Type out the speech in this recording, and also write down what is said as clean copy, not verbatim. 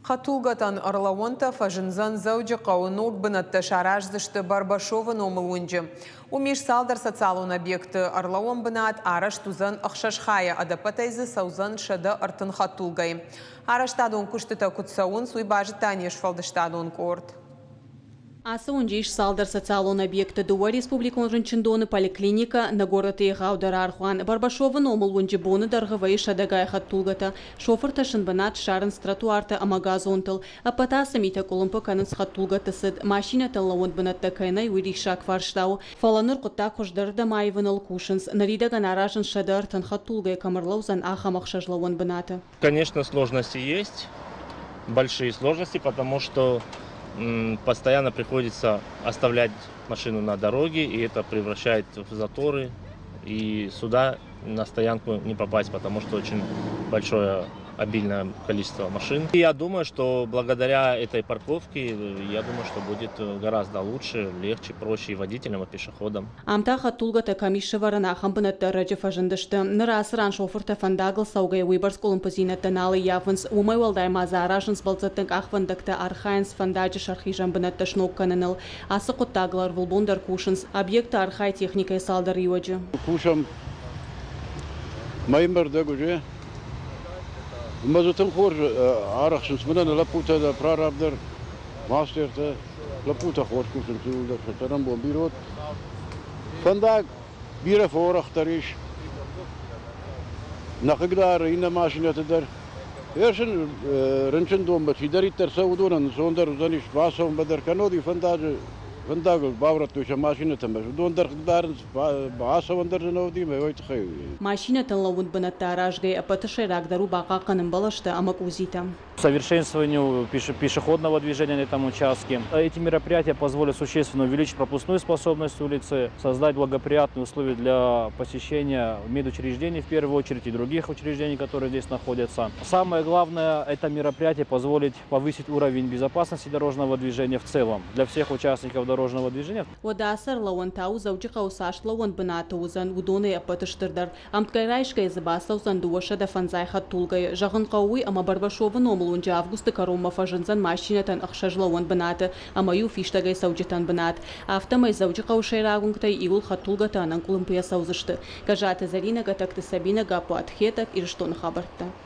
Хӕдтулгӕтӕн ӕрлӕууӕнтӕ фӕзындзӕн Дзӕуджыхъӕуы. Ног бынӕттӕ сараздзысты Барбашовы номыл уынджы. Уым ис цалдӕр социалон объекты. Ӕрлӕууӕн бынат арӕзт уыдзӕн ӕхсӕз хайӕ, ӕдӕппӕтӕй дзы цӕудзӕн 130 хӕдтулгӕйы. Арӕзтадон куыстытӕ куыд цӕуынц, уый базыдта не сфӕлдыстадон къорд. Ацы уынджы ис цалдӕр социалон объекты, дыууӕ республикон рынчындоны, поликлиникӕ, нӕ горӕты егъаудӕр аргъуан. Барбашовы номыл уынджы боны дӕргъы вӕййы сӕдӕгай хӕдтулгӕтӕ. Шофыртӕ сын бынат ссарынц тротуартӕ ӕмӕ газонтыл. Ӕппӕт ацы митӕ къуылымпы кӕнынц хӕдтулгӕты цыд. Машинӕтӕн лӕууӕн бынӕттӕ кӕй нӕй, уый риссаг фарста у. Фӕлӕ ныр хъуыддаг хуыздӕрырдӕм аивыныл кусынц. Ныридӕгӕн аразынц 130 хӕдтулгӕйы кӕм ӕрлӕудзӕн, ахӕм ӕхсӕз лӕууӕн бынаты. Конечно, сложности есть, большие сложности, потому что постоянно приходится оставлять машину на дороге, и это превращает в заторы, и сюда на стоянку не попасть, потому что очень большое обильное количество машин. И я думаю, что благодаря этой парковке, я думаю, что будет гораздо лучше, легче, проще и водителям, и пешеходам. Ам та хӕдтулгӕтӕ кӕм ис сӕвӕрӕн, ахӕм бынӕттӕ ӕрӕджы фӕзындысты. Ныр ацы ран шофыртӕ фӕндагыл цӕугӕйӕ уыйбӕрц къуылымпыдзинӕдтӕ нал ӕййафынц. Уымӕй уӕлдай ма дзы аразынц бӕлццӕттӕн къахвӕндӕгтӕ, архайынц фӕндаджы сӕрхизӕн бынӕттӕ сног кӕныныл. Ацы хъуыддагыл ӕрвылбон дӕр кусынц. Объекты архайы техникӕйы цалдӕр иуӕджы. Кусӕм мӕймӕ рдӕг уже. Ӕмӕ дзы тынг хорз арӕхсынц мӕнӕ нӕ лӕппутӕ дӕр, прораб дӕр, мастертӕ. Лӕппутӕ хорз кусынц иууылдӕр, сӕ цӕрӕнбон бирӕ уыд. Фӕндаг бирӕ фӕуӕрӕхдӕр ис. Нӕ хъыгдары иннӕ машинӕты дӕр. Ӕрсын рынчындонмӕ чидӕриддӕр цӕуы, уыдонӕн ӕнцондӕр уыдзӕнис бацӕуынмӕ дӕр, кӕннод иу фӕндаджы фӕндагыл баурӕдтой сӕ машинӕтӕ ӕмӕ уыдон дӕр хъыгдарынц, бацӕуӕн дӕр зын уыди ӕмӕ уый тыххӕй. Машинӕтӕн лӕууынд бынӕттӕ аразгӕйӕ ӕппӕты сӕйрагдӕр у бахъахъхъӕнын бӕлӕстӕ ӕмӕ къудзитӕ. Совершенствованию пешеходного движения на этом участке. Эти мероприятия позволят существенно увеличить пропускную способность улицы, создать благоприятные условия для посещения медучреждений в первую очередь и других учреждений, которые здесь находятся. Самое главное, это мероприятие позволит повысить уровень безопасности дорожного движения в целом для всех участников дорожного движения. Уӕдӕ ацы ӕрлӕууӕн та у Дзӕуджыхъӕуы цас лӕууӕн бынаты уыдзӕн, уыдонӕй ӕппӕты стырдӕр. Ӕмткӕй райсгӕйӕ дзы бацӕудзӕн 250 хӕдтулгӕйы. Зӕгъын хъӕуы уый, ӕмӕ Барбашовы номыл уынджы августы кӕронмӕ фӕзындзӕн машинӕтӕн ӕхсӕз лӕууӕн бынаты ӕмӕ иу фистӕгӕй цӕуджытӕн бынат. Афтӕмӕй Дзӕуджыхъӕуы сӕйраг уынгтӕй иуыл хӕдтулгӕтӕ ӕнӕкъуылымпыйӕ цӕудзысты. Гӕззаты Зӕринӕ, Гӕтӕгты Сабинӕ, Гаппуаты Хетӕг, Ирыстоны хабӕрттӕ.